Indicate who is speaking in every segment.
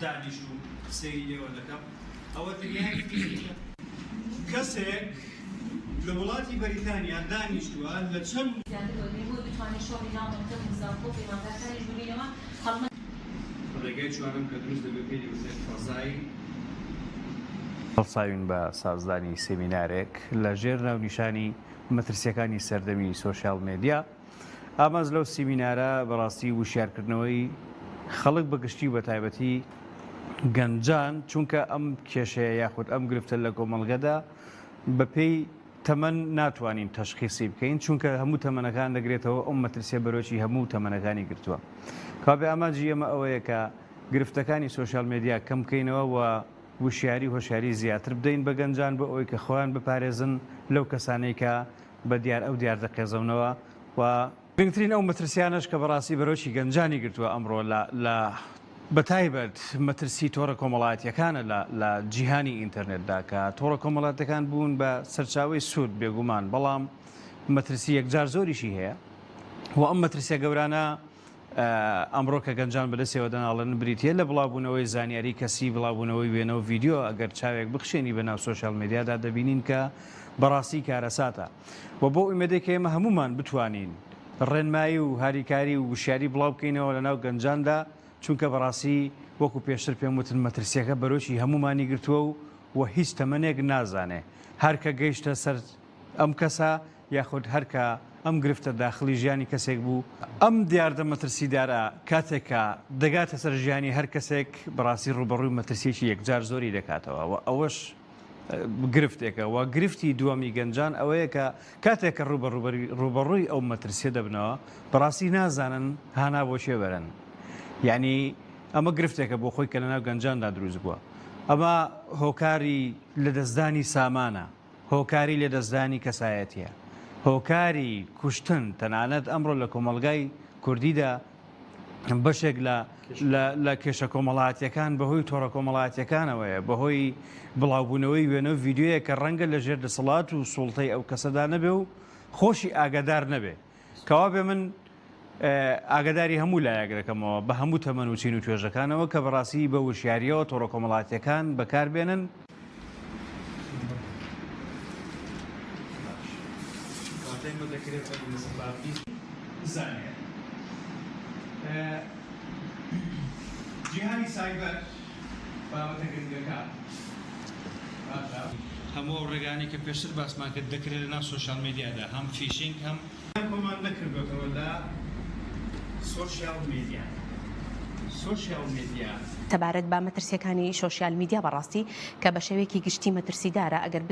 Speaker 1: دانیشتووم سەیری ئێوە دەکەم ئەوە دنیای فیزیکە. کەسێک لە وڵاتی بەریتانیا دانیشتووە لە چەند.
Speaker 2: زیاتر وەرگرین بۆی بتوانین شۆڕی ناو مەکتەب و زانکۆ و پەیمانگاکانیش ببینەوە هەڵمەت.
Speaker 1: ڕێگای چوارەم کە دروست دەبێت پێی دەوترێت فەزای.
Speaker 3: هەڵساوین بە سازدانی سێمینارێک لە ژێر ناونیشانی مەترسیەکانی سەردەمی سۆشیال مێدیا. ئامانج لەو سیمینارە بەڕاستی وشیارکردنەوەی خەڵک بە گشتی و بەتایبەتی گەنجان، چونکە ئەم کێشەیە یاخود ئەم گرفتە لە کۆمەڵگەدا بەپێی تەمەن ناتوانین تەشخیسی بکەین، چونکە هەموو تەمەنەکان دەگرێتەوە، ئەو مەترسیە بەرۆکی هەموو تەمەنەکانی گرتووە. کەوابێ ئامانجی ئێمە ئەوەیە کە گرفتەکانی سۆشیال مێدیا کەم بکەینەوە و وشیاری و هۆشیاری زیاتر بدەین بە گەنجان بۆ ئەوەی کە خۆیان بپارێزن لەو کەسانەی کە بە دیار ئەو دیاردە قێزەونەوە و گرنگترین ئەو مەترسیانەش کە بەڕاستی بەرۆکی گەنجانی گرتووە ئەمڕۆ لە لە بەتایبەت مەترسی تۆڕە کۆمەڵایەتیەکانە لە لە جیهانی ئینتەرنێتدا کە تۆڕە کۆمەڵاتەکان بوون بە سەرچاوەی سوود بێگومان بەڵام مەترسی یەکجار زۆریشی هەیە و ئەم مەترسیە گەورانە ئەمڕۆ کە گەنجان بەدەستیەوە دەناڵێنن بریتییە لە بڵاوبوونەوەی زانیاری کەسی، بڵاوبوونەوەی وێنە و ڤیدیۆ، ئەگەر چاوێک بخشێنی بە ناو سۆشیال میدیادا دەبینین کە بەڕاستی کارەساتە و بەو ئومێدەی کە ئێمە هەموومان بتوانین ڕێنمایی و هاریکاری و وشیاری بڵاو بکەینەوە لەناو گەنجاندا چونکە بەڕاستی وەکو پێشتر پێم وتن مەترسیەکە بەرۆکی هەموومانی گرتووە و و هیچ تەمەنێک نازانێ هەر کە گەیشتە سەر ئەم کەسە یاخود هەر کە ئەم گرفتە داخڵی ژیانی کەسێک بوو، ئەم دیاردە مەترسیدارە کاتێک کە دەگاتە سەر ژیانی هەر کەسێک بەڕاستی ڕووبەڕووی مەترسییەکی یەکجار زۆری دەکاتەوە و ئەوەش گرفتێکە و گرفتی دووەمی گەنجان ئەوەیە کە کاتێک کە ڕووبەڕووی ئەو مەترسیە دەبنەوە بەڕاستی نازانن هانا بۆ کوێ بەرن یعنی ئەمە گرفتێکە بۆ خۆی کە لەناو گەنجاندا دروست بووە ئەمە هۆکاری لەدەستدانی سامانە هۆکاری لەدەستدانی کەسایەتیە، هۆکاری کوشتن، تەنانەت ئەمڕۆ لە کۆمەڵگای کوردیدا بەشێک لە لە کێشە کۆمەڵایەتیەکان بەهۆی تۆڕە کۆمەڵایەتیەکانەوەیە، بەهۆی بڵاوبوونەوەی وێنە و ڤیدیۆیە کە ڕەنگە لەژێر دەسەڵات و سوڵتەی ئەو کەسەدا نەبێ و خۆشی ئاگادار نەبێ. کەوابێ من ئاگاداری هەموو لایەک دەکەمەوە بە هەموو تەمەن و چین و توێژەکانەوە کە بەڕاستی بە وشیاریەوە تۆڕە کۆمەڵاتیەکان بەکاربێنن.
Speaker 1: جیهانی سایبەر بابەتە گرنگەکە باشە. هەموو ئەو ڕێگانەی کە پێشتر باسمان کرد دەکرێت لەناو سۆشیال میدیادا هەم phishing هەم. کۆمان نەکردۆتەوە لە سۆشیال میدیا سۆشیال میدیا.
Speaker 2: سەبارەت بە مەترسیەکانی شۆشیال میدیا بەڕاستی کە بە شێوەیەکی گشتی مەترسیدارە ئەگەر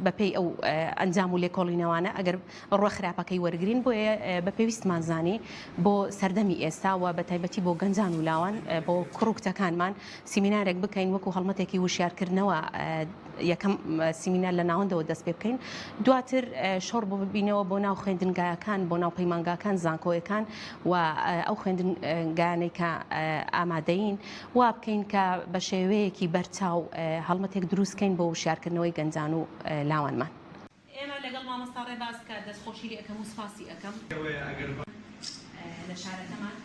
Speaker 2: بەپێی ئەو ئەنجام و لێکۆڵینەوانە ئەگەر ڕوە خراپەکەی وەرگین بۆیە بە پێویستمان زانی بۆ سەردەمی ئێستا و بە تایبەتی بۆ گەنجان و لاوان بۆ کوڕ و کچەکانمان سیمینارێک بکەین وەکو هەڵمەتێکی وشیارکردنەوە یەکەم سیمینار لە ناوەندەوە دەست پێ بکەین دواتر شۆڕ ببینەوە بۆ ناو خوێندنگاکان بۆ ناو پەیمانگاکان زانکۆیەکان و ئەو خوێندنگانەی کە ئامادەین وا بکەین کە بە شێوەیەکی بەرچاو هەڵمەتێک دروستکەین بۆ وشیارکردنەوەی گەنجان و لاوانمان. ئێمە لەگەڵ مامۆستا ڕێباز کە دەستخۆشی لێ ئەکەم و سوپاسی ئەکەم.
Speaker 1: ئەوەیە ئەگەر بە.
Speaker 2: لە شارەکەمان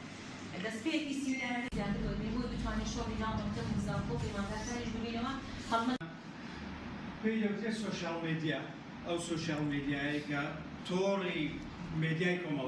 Speaker 2: دەستپێکی سیمینارەکە. زیاتر وەرگرین بۆی بتوانین شۆڕی ناو مەکتەب و زانکۆ و پەیمانگاکانیش ببینەوە هەڵمەت.
Speaker 1: پێی دەوترێت سۆشیال میدیا، ئەو سۆشیال میدیایەی کە تۆڕی مێدیای کۆمەڵایەتی.